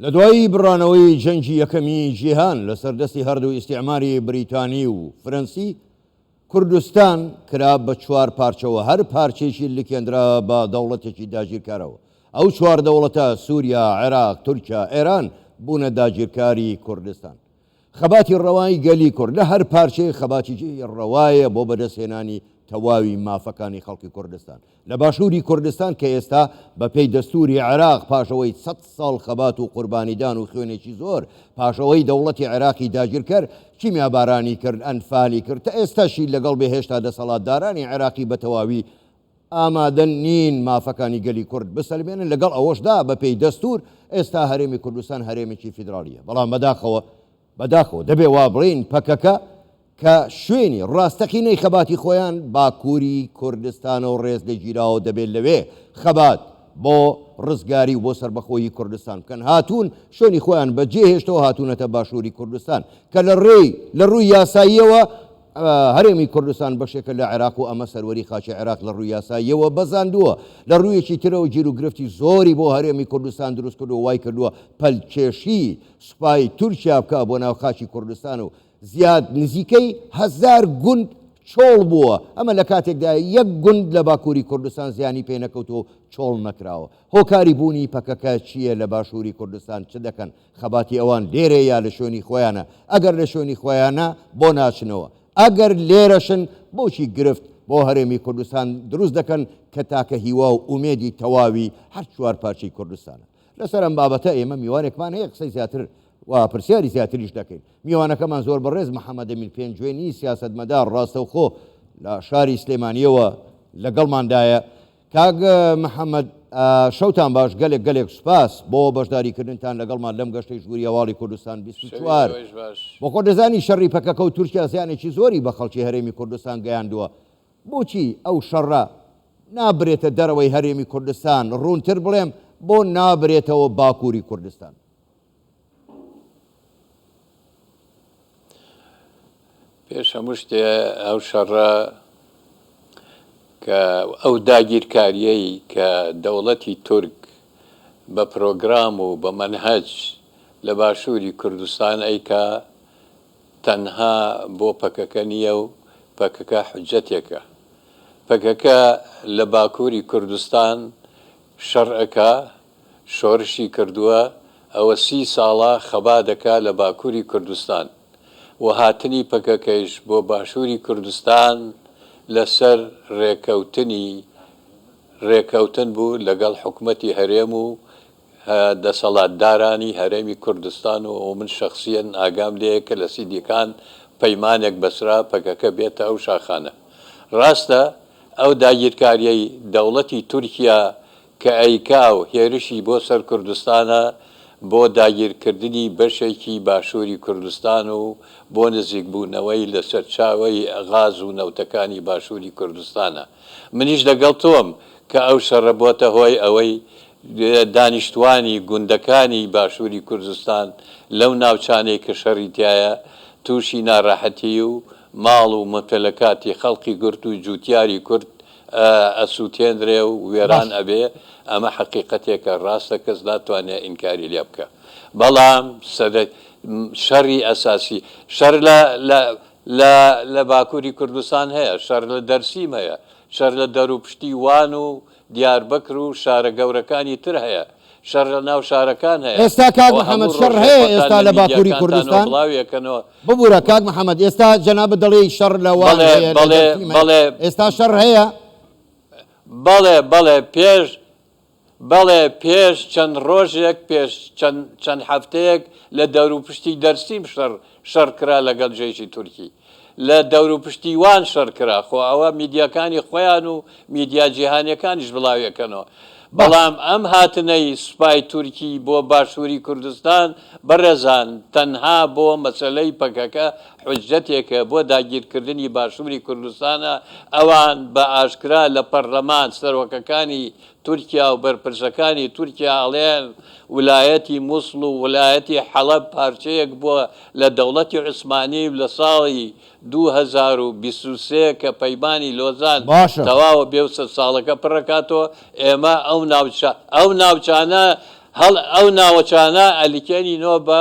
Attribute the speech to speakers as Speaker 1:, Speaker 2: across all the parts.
Speaker 1: لە دوای بڕانەوەی جەنگی یەکەمی جیهان لەسەر دەستی هەردوو ئیستیعماری بریتانی و فرەنسی، کوردستان کرا بە چوار پارچەوە، هەر پارچەیەکی لکێندرا بە دەوڵەتێکی داگیرکارەوە. ئەو چوار دەوڵەتە، سوریا، عێراق، تورکیا، ئێران، بوونە داگیرکاری کوردستان. خەباتی ڕەوای گەلی کورد لە هەر پارچەیەک خەباتێکی ڕەوایە بۆ بەدەستهێنانی تەواوی مافەکانی خەڵکی کوردستان لە باشووری کوردستان کە ئێستا بە پێی دەستووری عێراق پاش ئەوەی سەد ساڵ خەبات و قوربانیدان و خوێنێکی زۆر پاش ئەوەی دەوڵەتی عێراقی داگیرکەر کیمیابارانی کرد ئەنفالی کرد تا ئێستاشی لەگەڵ بێ هێشتا دەسەڵاتدارانی عێراقی بە تەواوی ئامادە نین مافەکانی گەلی کورد بسەلمێنن، لەگەڵ ئەوەشدا بەپێی دەستوور ئێستا هەرێمی کوردستان هەرێمێکی فیدراڵییە، بەڵام بەداخەوە بەداخەوە دەبێ وا بڵێین پەکەکە کە شوێنی ڕاستەقینەی خەباتی خۆیان باکووری کوردستانە و ڕێز لێگیراوە دەبێ لەوێ خەبات بۆ ڕزگاری و بۆ سەربەخۆیی کوردستان بکەن هاتوون شوێنی خۆیان بەجێهێشتەوە هاتوونەتە باشووری کوردستان کە لە ڕێی لە ڕووی یاساییەوە هەرێمی کوردستان بەشێکە لە عێراق و ئەمە سەروەری خاکی عێراق لە ڕووی یاساییەوە بەزاندووە، لە ڕوویەکی ترەوە گیروگرفتی زۆری بۆ هەرێمی کوردستان دروست کردووە وای کردووە پەلکێشی سوپای تورکیا بکا بۆ ناو خاکی کوردستان و زیاد نزیکەی هەزار گوند چۆڵ بووە، ئەمە لە کاتێکدایە یەک گوند لە باکووری کوردستان زیانی پێ نەکەوتووە و چۆڵ نەکراوە. هۆکاری بوونی پەکەکە چییە لە باشووری کوردستان چ دەکەن؟ خەباتی ئەوان لێرەیە یا لە شوێنی خۆیانە؟ ئەگەر لە شوێنی خۆیانە بۆ ناچنەوە؟ ئەگەر لێرەشن بۆچی گرفت بۆ هەرێمی کوردستان دروست دەکەن کە تاکە هیوا و ئومێدی تەواوی هەر چوار پارچەی کوردستانە؟ لەسەر ئەم بابەتە ئێمە میوانێکمان هەیە قسەی زیاتر و پرسیاری زیاتریش دەکەین. میوانەکەمان زۆر بەڕێز محەمەدەمین پێنجوێنی سیاسەتمەدار ڕاستەوخۆ لە شاری سلێمانییەوە لەگەڵماندایە. کاک محەمەد شەوتان باش گەلێک گەلێک سوپاس بۆ بەشداری کردنتان لەگەڵمان لەم گەشتەی ژووری هەواڵی کوردستان 24 بۆ خۆت دەزانی شەڕی پەکەکە و تورکیا زیانێکی زۆری بە خەڵکی هەرێمی کوردستان گەیاندووە بۆچی ئەو شەڕە نابرێتە دەرەوەی هەرێمی کوردستان ڕوونتر بڵێم بۆ نابرێتەوە باکووری کوردستان؟
Speaker 2: پێش هەموو شتێ ئەو شەڕە کە ئەو داگیرکاریەی کە دەوڵەتی تورک بە پرۆگرام و بە مەنهەج لە باشووری کوردستان ئەیکا تەنها بۆ پەکەکە نییە و پەکەکە حوجەتێکە. پەکەکە لە باکووری کوردستان شەڕ ئەکا، شۆرشی کردووە، ئەوە سی ساڵە خەبات ئەکا لە باکووری کوردستان و هاتنی پەکەکەیش بۆ باشووری کوردستان لە سەر رێکەوتنی رێکەوتن بوو لەگەڵ حکومەتی هەرێم و دەسەڵاتدارانی هەرێمی کوردستان و من شەخسیەن ئاگام لێیە کە لە سیدیکان پەیمانێک بەسرا پەکەکە بێتە ئەو شاخانە. ڕاستە ئەو داگیرکاریەی دەوڵەتی تورکیا کە ئەیکا و هێرشی بۆ سەر کوردستانە بۆ داگیرکردنی بەشێکی باشوری کوردستان و بۆ نزیکبوونەوەی لە سەرچاوەی غاز و نەوتەکانی باشوری کوردستانە. منیش لەگەڵ تۆم کە ئەو شەڕە بۆتە هۆی ئەوەی دانیشتوانی گوندەکانی باشوری کوردستان لەو ناوچانەی کە شەڕی تیایە توشی ناڕەحەتی و ماڵ و مومتەلەکاتی خەڵقی گورد و جوتیاری کورد ئەسوتێنرێ و وێران ئەبێ ئەمە حەقیقەتێکە ڕاستە کەس ناتوانێ ئینکاری لێ بکا بەڵام شەڕی ئەساسی شەڕ لە لە لە لە باکوری کوردستان هەیە، شەڕ لە دەرسیم هەیە، شەڕ لە دەروپشتی وان و دیاربەکر و شارە گەورەکانی تر هەیە، شەڕ لە ناو شارەکان هەیە.
Speaker 1: ئێستا کاک
Speaker 2: ئەوە
Speaker 1: محەمەد
Speaker 2: هەموو
Speaker 1: شەڕ
Speaker 2: ڕۆژێ
Speaker 1: هەیە
Speaker 2: خۆتان
Speaker 1: ئێستا
Speaker 2: لە
Speaker 1: لە باکوری
Speaker 2: میدیاکانتانەوە
Speaker 1: کوردستان؟
Speaker 2: بڵاوی ئەکەنەوە.
Speaker 1: ببورە کاک محەمەد ئێستا جەنابت دەڵێی شەڕ لە وان
Speaker 2: بەڵێ
Speaker 1: هەیە لە
Speaker 2: بەڵێ
Speaker 1: دەرسیم هەیە
Speaker 2: بەڵێ
Speaker 1: ئێستا شەڕ هەیە؟
Speaker 2: بەڵێ بەڵێ پێش بەڵێ پێش چەند ڕۆژێک پێش چەند چەند هەفتەیەک لە دەوروپشتی دەرسیم شەڕ شەڕ کرا لەگەڵ جەیشی تورکی لە دەوروپشتی وان شەڕ کرا خۆ ئەوە میدیاکانی خۆیان و میدیا جیهانیەکانیش بڵاویەکەنەوە
Speaker 1: باش.
Speaker 2: بەڵام ئەم هاتنەی سوپای تورکی بۆ باشوری کوردستان بەڕێزان تەنها بۆ مەسەلەی پەکەکە حوجەتێکە بۆ داگیرکردنی باشوری کوردستانە ئەوان بە ئاشکرا لە پەڕلەمان سەرۆکەکانی تورکیا و بەرپرسەکانی تورکیا ئەڵێن ولایەتی موسڵ و ولایەتی حەڵەب پارچەیەک بووە لە دەوڵەتی عوسمانی و لە ساڵی 2023 کە پەیمانی لۆزان
Speaker 1: باشە.
Speaker 2: تەواوە بێ و سەد ساڵەکە پڕەکاتەوە ئێمە ئەو ناوچە ئەو ناوچانە. هەڵ ئەو ناوەچانە ئەلکێنینۆ بە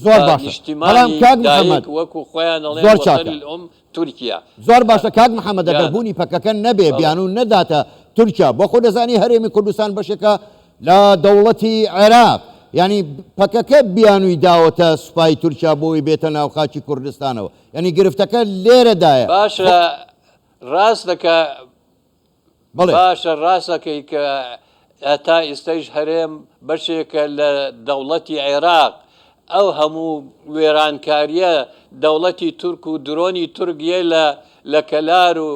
Speaker 1: زۆر
Speaker 2: بە
Speaker 1: باشە بەڵام
Speaker 2: نیشتیمانی
Speaker 1: کاک
Speaker 2: دایک
Speaker 1: محەمەد
Speaker 2: وەکو خۆیان ئەڵێن
Speaker 1: زۆر
Speaker 2: وطن
Speaker 1: چاکە.
Speaker 2: الام تورکیا.
Speaker 1: زۆر باشە کاک محەمەد ئەگەر
Speaker 2: گیانە
Speaker 1: بوونی پەکەکە نەبێ
Speaker 2: بەڵێ.
Speaker 1: بیانوو نەداتە تورکیا بۆ خۆ دەزانی هەرێمی کوردستان بەشێکە لە دەوڵەتی عێراق یانی پەکەکە بیانووی داوەتە سوپای تورکیا بۆی بێتە ناو خاکی کوردستانەوە یانی گرفتەکە لێرەدایە خۆ
Speaker 2: باشە ڕاست دەکا
Speaker 1: بەڵێ.
Speaker 2: باشە ڕاستەکەی کە هەتا ئیستەیش هەرێم بەشێکە لە دەوڵەتی عێراق ئەو هەموو وێرانکاریە دەوڵەتی تورک و درۆنی تورک یە لە لە کەلار و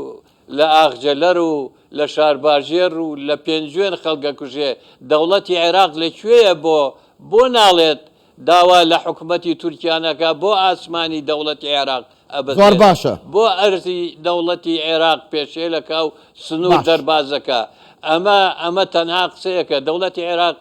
Speaker 2: لە ئاغجەلەر و لە شارباژێر و لە پێنجوێن خەڵک ئەکوژێ دەوڵەتی عێراق لە کوێیە بۆ بۆ ناڵێت داوا لە حکومەتی تورکیا نەکا بۆ ئاسمانی دەوڵەتی عێراق
Speaker 1: زۆر
Speaker 2: ئەبەزێنێ؟
Speaker 1: باشە.
Speaker 2: بۆ ئەرزی دەوڵەتی عێراق پێشێلەکا و سنوور
Speaker 1: باش.
Speaker 2: دەربازەکا؟ ئەمە ئەمە تەنها قسەیەکە. دەوڵەتی عێراق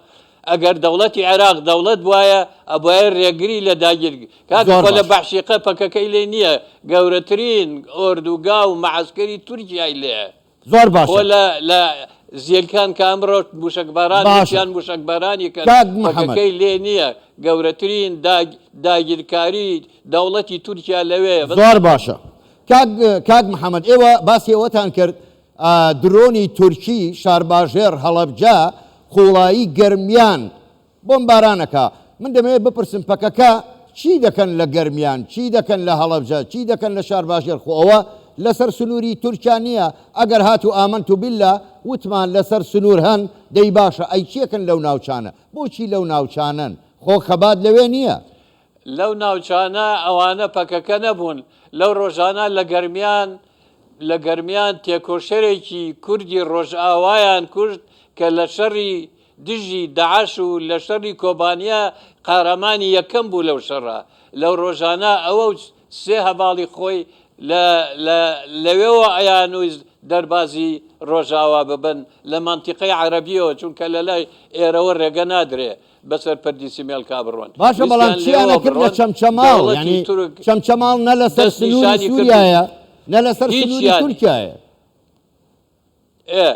Speaker 2: ئەگەر دەوڵەتی عێراق دەوڵەت بوایە ئەبوایە رێگری لە داگیر کاکە
Speaker 1: زۆر
Speaker 2: خۆ لە
Speaker 1: باشە.
Speaker 2: بەعشیقە پەکەکەی لێ نییە گەورەترین ئۆردوگا و مەعەسکەری تورکیای لێیە.
Speaker 1: زۆر
Speaker 2: خۆ
Speaker 1: باشە.
Speaker 2: لە لە زیلکان کە ئەمڕۆ موشەکباران
Speaker 1: باشە.
Speaker 2: وتیان موشەکبارانی کەن
Speaker 1: کاک محەمەد.
Speaker 2: پەکەکەی لێ نییە گەورەترین داگ داگیرکاری دەوڵەتی تورکیا لەوێیە بەس
Speaker 1: زۆر باشە کاک کاک محەمەد ئێوە باسی ئەوەتان کرد درۆنی تورکی شارباژێڕ هەڵەبجە قوڵایی گەرمیان بۆمباران ئەکا من دەمەوێت بپرسم پەکەکە چی دەکەن لە گەرمیان چی دەکەن لە هەڵەبجە چی دەکەن لە شارباژێر خۆ ئەوە لەسەر سنووری تورکیا نییە ئەگەر هاتوو ئامنت باللە وتمان لەسەر سنوور هەن دەی باشە ئەی چیەکەن لەو ناوچانە بۆچی لەو ناوچانەن خۆ خەبات لەوێ نییە.
Speaker 2: لەو ناوچانە ئەوانە پەکەکە نەبوون لەو ڕۆژانە لە گەرمیان لە گەرمیان تێکۆشەرێکی کوردی ڕۆژئاوایان کوشت کە لە شەڕی دژی داعش و لە شەڕی کۆبانیە قارەمانی یەکەم بوو لەو شەڕە لەو ڕۆژانە ئەوە و سێ هەڤاڵی خۆی لە لە لەوێوە ئەیانویست دەربازی ڕۆژاوا ببن لە مەنتیقەی عەرەبیەوە چونکە لە لای ئێرەوە ڕێگە نادرێ بەسەر پردی سیمێلکا بڕۆن
Speaker 1: باشە بەڵام
Speaker 2: ویستیان
Speaker 1: چیان
Speaker 2: لێوە
Speaker 1: ئەکرد لە
Speaker 2: بڕۆن
Speaker 1: چەمچەماڵ
Speaker 2: دەوڵەتی
Speaker 1: یانی
Speaker 2: تورک
Speaker 1: چەمچەماڵ نە لەسەر
Speaker 2: دەست
Speaker 1: سنووری
Speaker 2: نیشانی کردن
Speaker 1: سووریایە نە لەسەر سنووری
Speaker 2: هیچیان
Speaker 1: تورکیایە.
Speaker 2: ئێ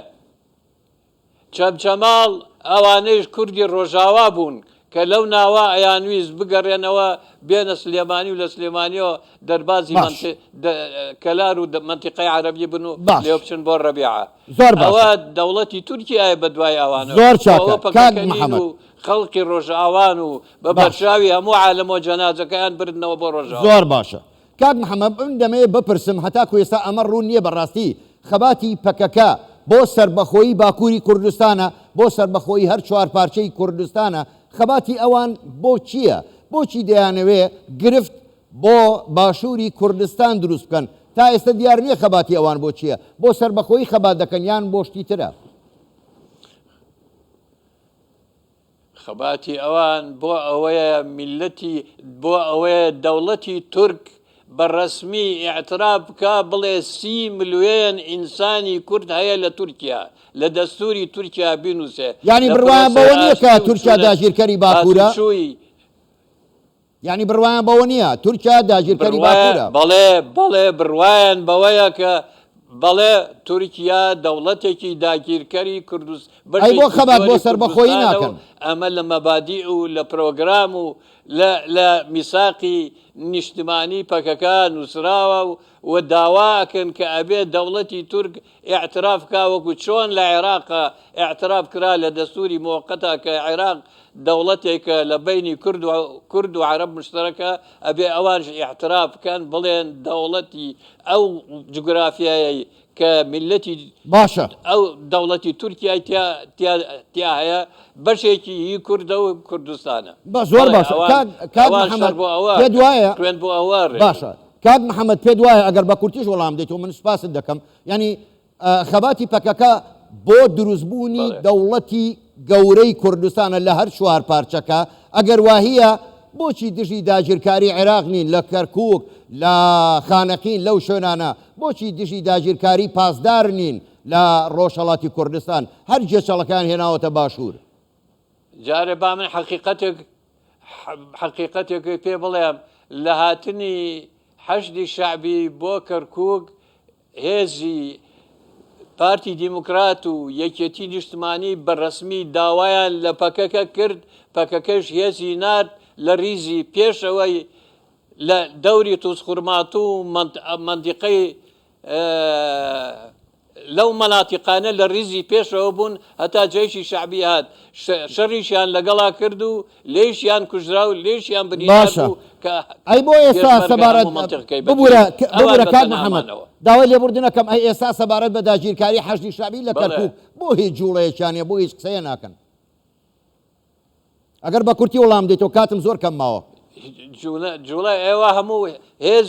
Speaker 2: چەمچەماڵ، ئەوانەیش کوردی ڕۆژاوا بوون کە لەو ناوە ئەیانویست بگەڕێنەوە بێنە سلێمانی و لە سلێمانیەوە دەربازی
Speaker 1: باش.
Speaker 2: مەنتی دە کەلار و مەنتیقەی عەرەبی بن و
Speaker 1: باش.
Speaker 2: لێوە بچن بۆ ڕەبیعە.
Speaker 1: زۆر
Speaker 2: ئەوە
Speaker 1: باشە.
Speaker 2: دەوڵەتی تورکیایە بە دوای ئەوانەوە.
Speaker 1: زۆر
Speaker 2: خۆ
Speaker 1: چاکە
Speaker 2: ئەوە
Speaker 1: کاک
Speaker 2: پەکەکە نین
Speaker 1: محەمەد.
Speaker 2: و خەڵکی ڕۆژئاوان و بە
Speaker 1: باش.
Speaker 2: بەرچاوی هەموو عالەمەوە جەنازەکەیان بردنەوە بۆ ڕۆژئاوا.
Speaker 1: زۆر باشە کاک محمد من دەمەوێت بپرسم هەتاکو ئێستا ئەمە ڕوون نیە بەڕاستی خەباتی پەکەکە بۆ سەربەخۆیی باکوری کوردستانە بۆ سەربەخۆیی هەر چوارپارچەی کوردستانە خەباتی ئەوان بۆ چیە بۆچی دەیانەوێ گرفت بۆ باشوری کوردستان دروست بکەن تا ئێستا دیار نیە خەباتی ئەوان بۆ چیە بۆ سەربەخۆیی خەبات دەکەن یان بۆ شتی ترە؟
Speaker 2: خەباتی ئەوان بۆ ئەوەیە میللەتی بۆ ئەوەیە دەوڵەتی تورک بە ڕەسمی ئیعتراف بکا بڵێ سی ملوێن ئینسانی کورد هەیە لە تورکیا لە دەستوری تورکیا بینوسێ
Speaker 1: یانی
Speaker 2: لە
Speaker 1: بڕوایان
Speaker 2: پرۆسەی
Speaker 1: بەوە نیە کە
Speaker 2: ئاشتی و
Speaker 1: تورکیا
Speaker 2: چونە
Speaker 1: داگیرکەری باکورە؟
Speaker 2: هاتوچوی
Speaker 1: یانی بڕوایان بەوە نییە تورکیا داگیرکەری
Speaker 2: بڕوایە
Speaker 1: باکوورە؟
Speaker 2: بەڵێ بەڵێ بڕوایان بەوەیە کە بەڵێ تورکیا دەوڵەتێکی داگیرکەری کوردست
Speaker 1: ئەی بۆ
Speaker 2: بەشێکی
Speaker 1: خەبات بۆ
Speaker 2: زۆری
Speaker 1: سەربەخۆیی
Speaker 2: کوردستانە و
Speaker 1: ناکەن؟
Speaker 2: ئەمە لە مەبادیء و لە پرۆگرام و لە لە میساقی نیشتمانی پەکەکە نووسراوە و و داوا ئەکەن کە ئەبێ دەوڵەتی تورک ئیعتراف کا وەکو چۆن لە عێراقا ئیعتراف کرا لە دەستوری موەقەتا کە عێراق دەوڵەتێکە لە بەینی کورد و کورد و عەرەب مشتەرەکە ئەبێ ئەوانش ئیعتراف بکەن بڵێن دەوڵەتی ئەو جوگرافیایەی کە میللەتی
Speaker 1: باشە.
Speaker 2: ئەو دەوڵەتی تورکیای تیا تیا تیا هەیە بەشێکی هی کوردە و کوردستانە.
Speaker 1: بە زۆر
Speaker 2: بەڵێ
Speaker 1: باشە
Speaker 2: ئەوان
Speaker 1: کاک کاک
Speaker 2: ئەوان شەڕ
Speaker 1: محەمەد
Speaker 2: بۆ ئەوە
Speaker 1: پێت
Speaker 2: ئەکەن
Speaker 1: وایە
Speaker 2: خوێن بۆ ئەوە ڕێژن.
Speaker 1: باشە کاک محەمەد پێت وایە ئەگەر بە کورتیش وەڵام دەیتەوە من سوپاست دەکەم یانی خەباتی پەکەکە بۆ دروستبوونی
Speaker 2: بەڵێ.
Speaker 1: دەوڵەتی گەورەی کوردستانە لە هەر چوار پارچەکە، ئەگەر واهیە بۆچی دژی داگیرکاری عێراق نین لە کەرکوک، لە خانەقین لەو شوێنانە، بۆچی دژی داگیرکاری پاسدار نین لە ڕۆژهەڵاتی کوردستان، هەر گێچەڵەکەیان هێناوەتە باشوور.
Speaker 2: جارێ با من حەقیقەتێک حەقیقەتێکت پێ بڵێم، لە هاتنی حەشدی شەعبی بۆ کەرکوک هێزی. پارتی دیموکرات و یەکێتی نیشتمانی بە رەسمی داوایان لە پەکەکە کرد، پەکەکەش هێزی نارد لە ریزی پێشەوەی لە دەوری توزخورماتوو و مەنتیقەی لەو مەناتیقانە لە ریزی پێشەوە بوون هەتا جەیشی شەعبی هات شەڕیشیان لەگەڵا کرد و لێیشیان کوژرا و لێیشیان بریندار
Speaker 1: باشە
Speaker 2: بوو کە
Speaker 1: ئەی بۆ ئێستا
Speaker 2: پێشمەرگە
Speaker 1: سەبارەت
Speaker 2: هەموو مەنتیقەکەی
Speaker 1: ببورە
Speaker 2: بەجێهێشت ئەوان
Speaker 1: ببورە
Speaker 2: بە
Speaker 1: کاک
Speaker 2: تەنها
Speaker 1: محەمەد
Speaker 2: مانەوە.
Speaker 1: داوای لێبوردن ئەکەم ئەی ئێستا سەبارەت بە داگیرکاری حەشدی شەعبی لە
Speaker 2: بەڵێ.
Speaker 1: کەرکوک بۆ هیچ جوڵەیەکیان نیە بۆ هیچ قسەیە ناکەن ئەگەر بە کورتی وڵام دەیتەوە کاتم زۆر کەم ماوە.
Speaker 2: جوڵە جوڵە ئێوە هەموو هێز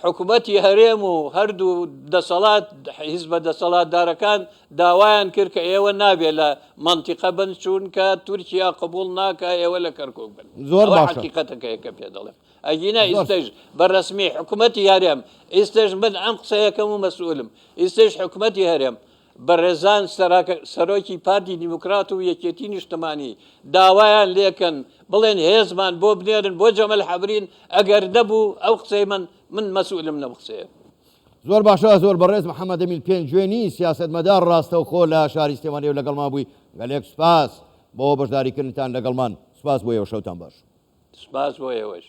Speaker 2: حکومەتی هەرێم و هەردوو دەسەڵات حیزبە دەسەڵاتدارەکان داوایان کرد کە ئێوە نابێ لە مەنتیقە بن چوونکە تورکیا قبوڵ ناکا ئێوە لە کەرکوک بن.
Speaker 1: زۆر
Speaker 2: ئەوە
Speaker 1: باشە.
Speaker 2: حەقیقەتەکەیە کە پێ دەڵێم. ئەگینا
Speaker 1: زۆر
Speaker 2: ئیستەش بە رەسمی حکومەتی هەرێم ئیستەش من ئەم قسەیەکەم و مەسئولم ئیستەش حکومەتی هەرێم بەڕێزان سەرۆکی پارتی دیموکرات و یەکێتی نیشتمانی داوایان لێکەن بڵێن هێزمان بۆ بنێرن بۆ جەمەل حەبرین ئەگەر نەبوو ئەو قسەی من من مەسئولم لەم قسەیە.
Speaker 1: زۆر باشە زۆر بەڕێز محمد ئەمین پێنجوێنی سیاسەتمەدار ڕاستەوخۆ لە شاری سلێمانیەوە لەگەڵمان بووی گەلێک سوپاس بۆ بەشداریکردنتان لەگەڵمان سوپاس بۆ ئێوە شەوتان باش.
Speaker 2: سوپاس بۆ ئێوەش.